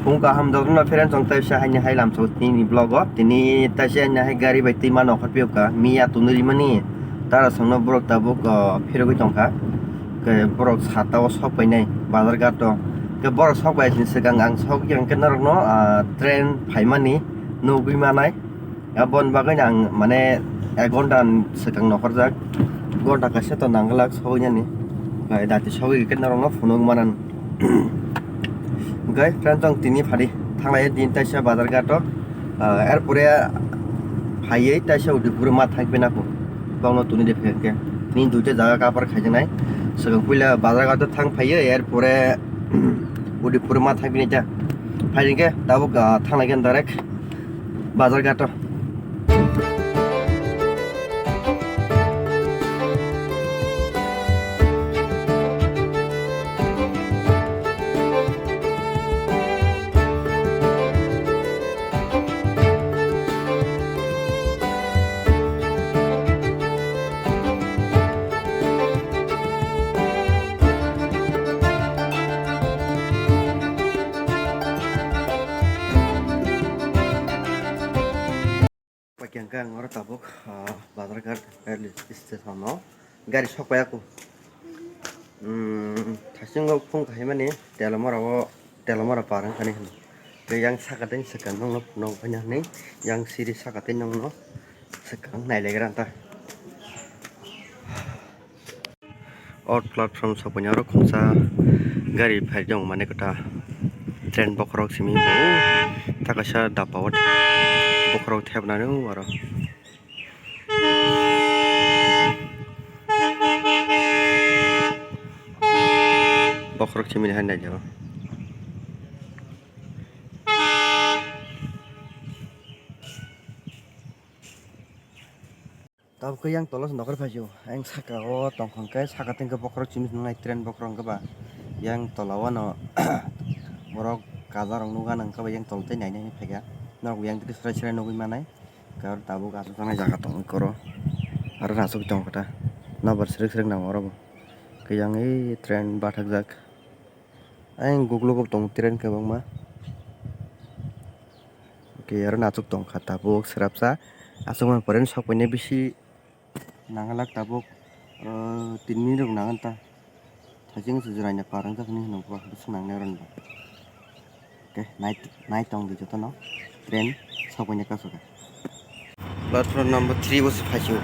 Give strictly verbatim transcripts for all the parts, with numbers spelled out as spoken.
Phung kaham dogno friends, chwng taisa haini hai lamsao tini vlog o. Tini taisa haini hai gari bai twima nokhor phiyok kha. Miya tonwi rimani tara songno borok tabuk, o, phirogwi tongkha. Khe borok sata o sok painai bazar ghat o. Khe borok sok bai sini swkang ang sok yang khe norokno, ah, train phaimani nugwi manai. Aboni bagwi ang mane ek ghonta swkang nokhorjak. Ghonta kaisa to nangwlak sogwi nani. Bai dati sogwi khe norokno phunuk manan. Hwnkhe friends, chwng tini phadi thanglai din taisa bazar ghat o, ah, erpore phaiwi taisa Udaipur ma thang pina kho. Bongno tuni de phai khe. Tini duita jaga cover khaijaknai. Swkang puila bazar ghat o thang phaiwi erpore Udaipur ma thang pina ta. Phai khe tabuk, ah, thanglai khe direct bazar ghat o. Paikha hwnkhe ang oro tabuk, ah, Bazarghat railway station o gari sok pai ya kho. Umm, thaisingo phone kahaimani Telamara o, Telamara par wngkha ni hwnwi. Tei yang saka tei swkang nokno phunuk phai nai hwnwi yang siri saka tei nokno swkang nailagra ta. O platform sokphaini oro khungsa gari phaijak mani kwtal train bokhorok simi bo ta kaisa daba o bokhorok thepnani aro. Bokhorok simi hai naijak. Tabuk khe yang tola se nokar phaisio, ayang saka o tongkha hwnkhe saka tei hwnkhe bokhorok chini wngnai train bokhorok hwnkhe ba yang tola o ano borok kaja rok nukha nang khe ba yang tola tei nainai hinwi phaikha norok yang twi swrai swrai nugwi manai hwnkhe oro tabuk achukjaknai jaga tongwi koro aro achugwi tongkha ta nobar srwk srwk nango oro bo khe yang ei train bathakjak ayang uklogo tongo train kwbangma. Hwnkhe oro no achuk tongkha tabuk swrapsa, achukmani pore no sokphainai bisi nanglak tabuk, oro tin minute rok nangani ta, thaiching se jwraini par wngjak hinwi hwnwi bwswk nangnai oro ni bo. Hwnkhe nai, nai tongdi jotono train sokphainai kasoka. Platform number three o se phaisio.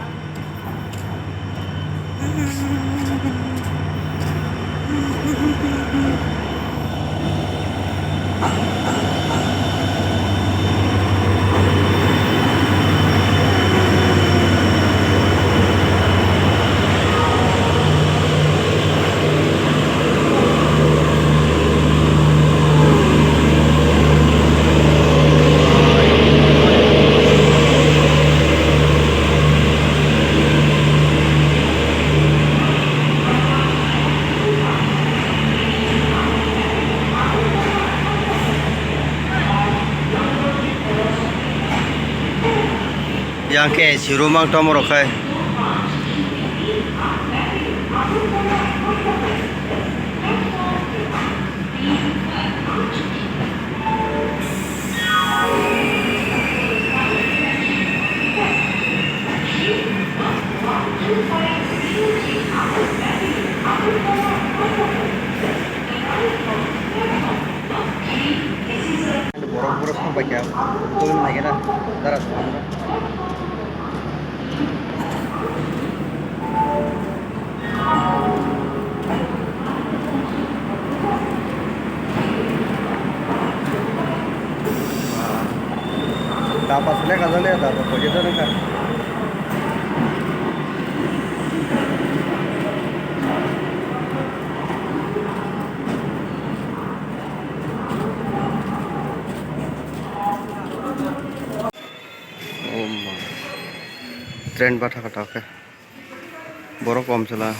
Yang khe sirumang tomorok khai. Borok borok song bai kha, tubun nai khe na dara song. Daba selek aja le, daba pojok jana kha. Oh ma. Train batha kha ta khe. Borok kom chwla.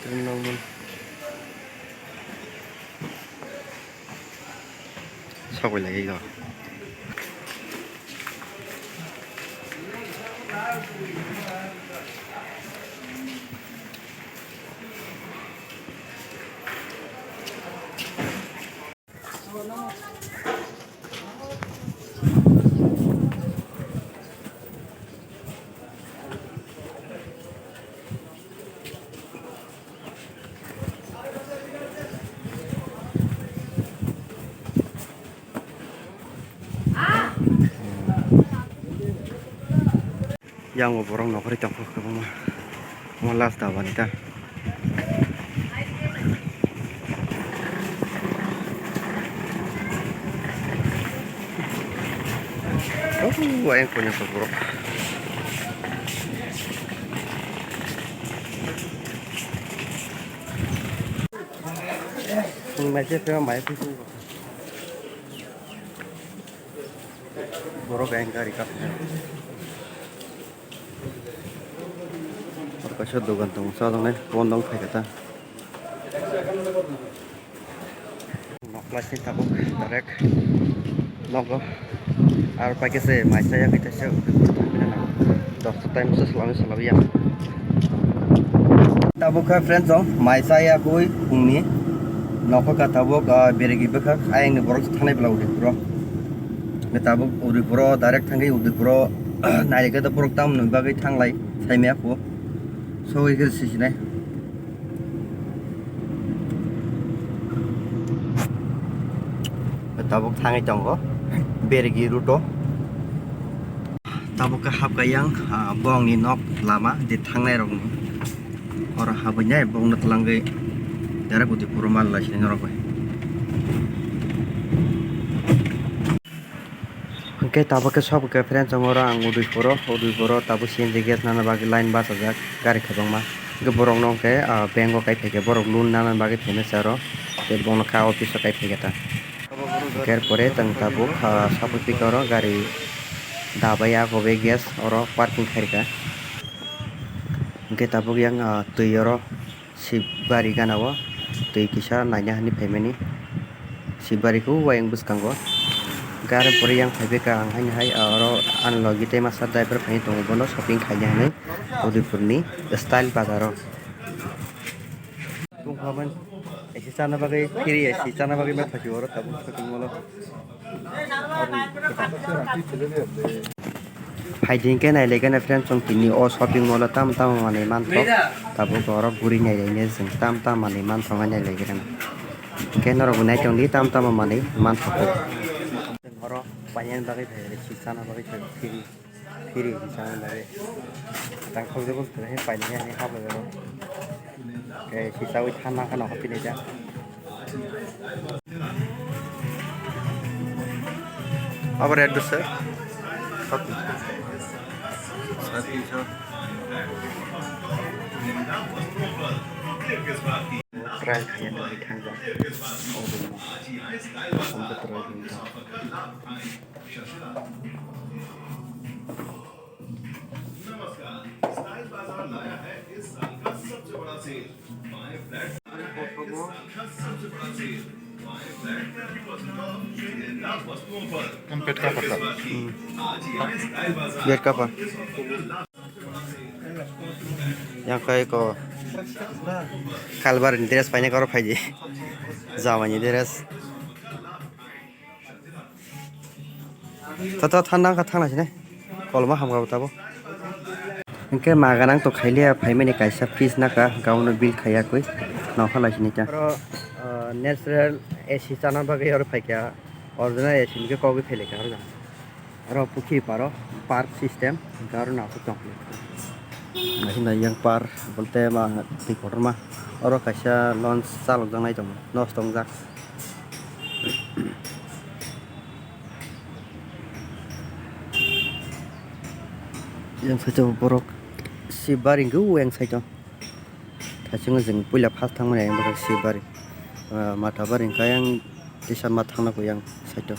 Train nangmani. Sokoi lagi go. Ang bo borok nokhorwi tongkha kwbangma. Omo last daba ni ta. Oh, ayang punya borok. Mai se phe mai phi borok ayang gari ka. Oro kaisa dogan tongo, chajaknai bondong phaikha ta. Nok plastic tabuk direct nogo. Ar paikhe se mai chaya khe taisa dosta time se salami salami ya. Tabuk kha friends, o mai chaya khe ui phungni nokho ka tabuk, ah, beregi bwkhak ayangni borok thanai bwla udi phuro. Tabuk udi phuro direct thangwi udi phuro. Nailai khe to borok tamoni bagwi thanglai saimaya kho. Sogwi khe sisinai. Tabuk thangwi tongo beregi route o. Tabuk khe hapkha yang, ah, bongni nok lama je thangnai rokni. Oro habwi nai bongno twlangwi direct udi phuro mal lai sinai norok bai. Hwnkhe tabuk khe sob khe friends, oro ang Udaipuro, Udaipuro tabuk C N G gas nana bagwi line bachajak gari kwbangma. Hwnkhe borokno hwnkhe, ah, bank o kai phaikhe borok loan nana bagwi phaimasa aro, tei bono kha office o kai phaikhe ta. Hwnkhe er pore chwng tabuk, ah, sapor pika oro gari dabai yago bai gas oro parking khairikha. Hwnkhe tabuk yang, ah, twi oro. Sibari gana o twi kisa naina hinwi phaimani. Sibari khe o ayang bwskango. Gari pore yang phaibaikha ang haino hai oro ani logi tei masa driver phai tongo, bono shopping khaina hinwi Udaipurni Style Bazar o. Tungkha man, A C chana bagwi, free A C chana bagwi ma phaikhe oro tabuk shopping mall o. Phaidi hwnkhe nailai gana friends, chwng tini o shopping mall o tamo tamo manwi manthok. Tabuk borok guri nailai nai chwng tamo tamo manwi manthok nailai gana. Hwnkhe norok bo naitongdi tamo tamo manwi manthok. Oro painani bagwi phaikha, chana bagwi phaikha, free. Phiri hinwi chana bagwi. Tang khoroksa bwskango painani hinwi hablai oro. Tei sisa ui thanma kheno hapinai ta. Abo red bwswk. Try khaina bagwi thangjak. Obo no. Obo try khaina. Bed cover. Yang kai ko kalbar ni dress paina karo phaidi. Jamani dress. Tata thanda wngkha, thangna sinai. Kolma hamkha bo tabuk. Hwnkhe maga nang to khailiya, phaimani kaisa fridge naka, gabono bill khaiya kwi. Nokha lai sinai ta. Oro, ah, natural A C chana bagwi oro phaikha. Original A C hwnkhe kogwi phailaikha oro jang. Oro pukhiri paro park system, hwnkhe oro naithok tong. Naising yang par, bolte ma twi kotorma. Oro kaisa launch chalokjaknai tongo, nosto wngjak. Yang side o borok sibari hwnkhe o yang side o. Thaichungo chwng puila first thangmani yang borok sibari. Ah, Mathabari hwnkhe yang tisa ma thangna koi yang side o.